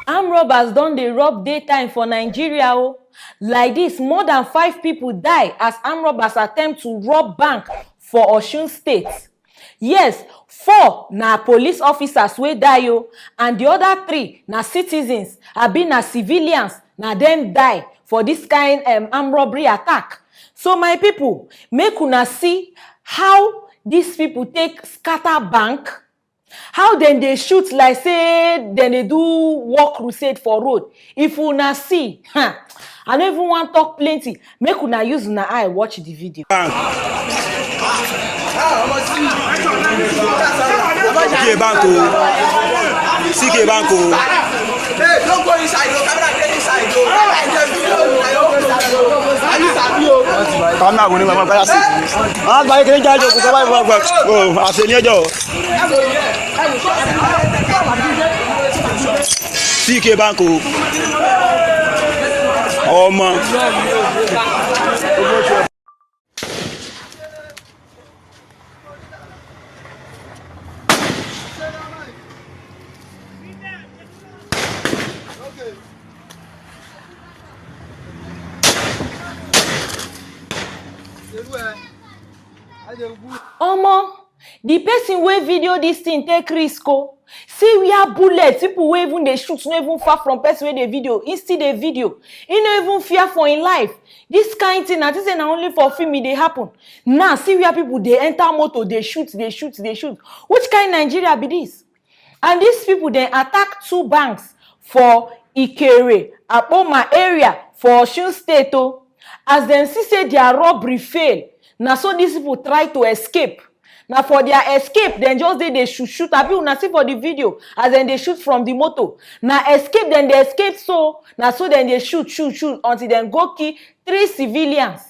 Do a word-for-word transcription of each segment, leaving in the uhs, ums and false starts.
Armed robbers don dey rob daytime for Nigeria o. Like this, more than five people die as armed robbers attempt to rob bank for Osun State. Yes, four na police officers wey die o, and the other three na citizens, abi na civilians, na dem die for this kind um, armed robbery attack. So my people, make una see how these people take scatter bank, how dem dey shoot like say dem dey do war crusade for road. If una see, ha, I no even wan talk plenty. Make una use una eye watch the video. C K bank o. C K bank o. Kàmínà kò ní bàbá báyà sí. Àwọn àgbà yìí kì í jáde òkú tó bá yẹ fún ọgbà. O àṣẹ ní ẹjọ́. C K bank o. Ọmọ. Omo, the person wey video this thing take risk o. See where bullet, people wey even dey shoot no even far from person wey dey video, he still dey video. He no even fear for him life. This kind thing, I think say na only for film e dey happen. Now see where people dey enter motor, dey shoot, dey shoot, dey shoot. Which kind Nigeria be this? And these people dem attack two banks for Ikere, Akpoma area for Osun State o. As dem see say their robbery fail, na so these people try to escape. Na for their escape dem just dey dey shoot shoot. Abi una see for the video as dem dey shoot from the motor? Na escape dem dey escape so. Na so dem dey shoot shoot shoot until dem go kill three civilians.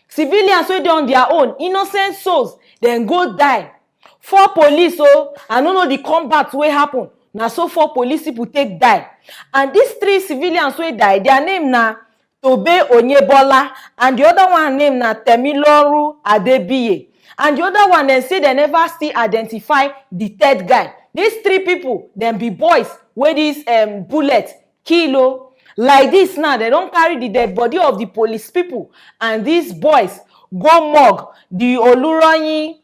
Civilians wey dey on their own, innocent souls, dem go die. Four police o, I no know the combat wey happen. Na so four police people take die. And these three civilians wey die, their name na Tobe Onyebola, and the other one name na Temiloru Adebiye. And the other one, dem say dem never still identify the third guy. These three people, dem be boys wey this um, bullet kill o. Like this now, dem don carry the dead body of the police people and these boys go morgue, the Oluroyin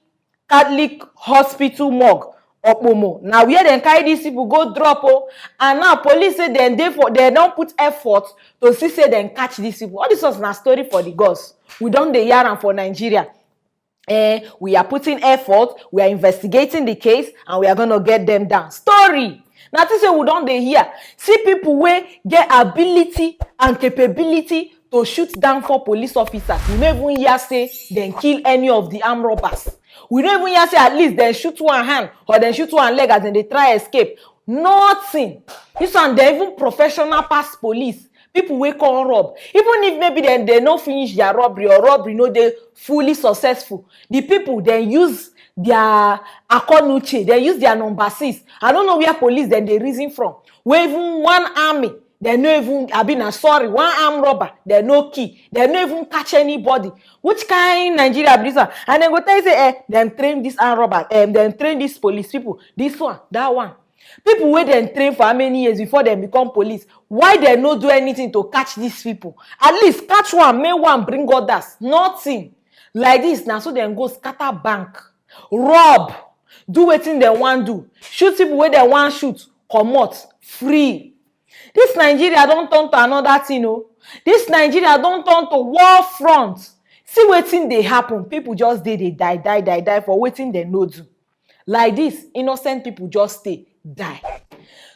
Catholic Hospital morgue, Okpomo. Na where dem carry these people go drop o. And now police say dem dey for, dem don put effort to see say dem catch these people. All this ones na story for the gods. We don dey hear am for Nigeria. Eh, we are putting effort, we are investigating the case, and we are gonna get them down. Story. Na thing say we don dey hear. See people wey get ability and capability to shoot down four police officers. We no even hear say dem kill any of the armed robbers. We no even hear say at least dem shoot one hand or dem shoot one leg as dem dey try escape. Nothing. This one, dem even professional pass police. People wey come rob, even if maybe dem dem no finish their robbery or robbery no dey fully successful, the people dem use their akonuche, dem use their number six. I no know where police dem dey reason from, wey even one army dem no even, abi na sorry, one armed robber dem no kill, dem no even catch anybody. Which kind Nigeria be this one? And dem go tell you say eh, dem train this armed robber, eh, dem train this police people, this one, that one. People wey dem train for how many years before dem become police, why dem no do anything to catch these people? At least catch one, make one bring others. Nothing. Like this, na so dem go scatter bank, rob, do wetin dem wan do, shoot people wey dem wan shoot, comot free. This Nigeria don turn to another thing o. This Nigeria don turn to war front. See wetin dey happen, people just dey dey die die die die for wetin dem no do. Like this, innocent people just stay die.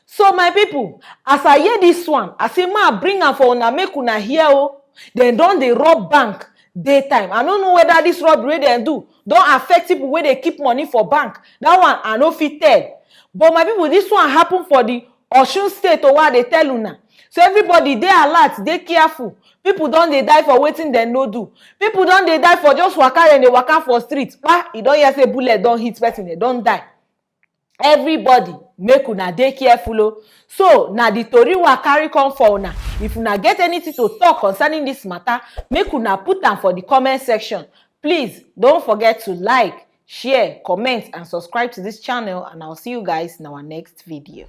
So my people, as I hear this one, I say ma bring am for una, make una hear o. Dem don dey rob bank daytime. I no know whether this robbery wey dem do don affect people wey dey keep money for bank. That one I no fit tell. But my people, this one happen for the Osun State o, wey I dey tell una. So everybody dey alert, dey careful. People don dey die for wetin dem no do. People don dey die for just waka, dem dey waka for street. Kpa, e don hear say bullet don hit person, dem don die. Everybody, make una dey careful o. So na the tori wey I carry come for una. If una get anything to talk concerning this matter, make una put am for the comment section. Please don't forget to like, share, comment, and subscribe to this channel, and I'll see you guys in our next video.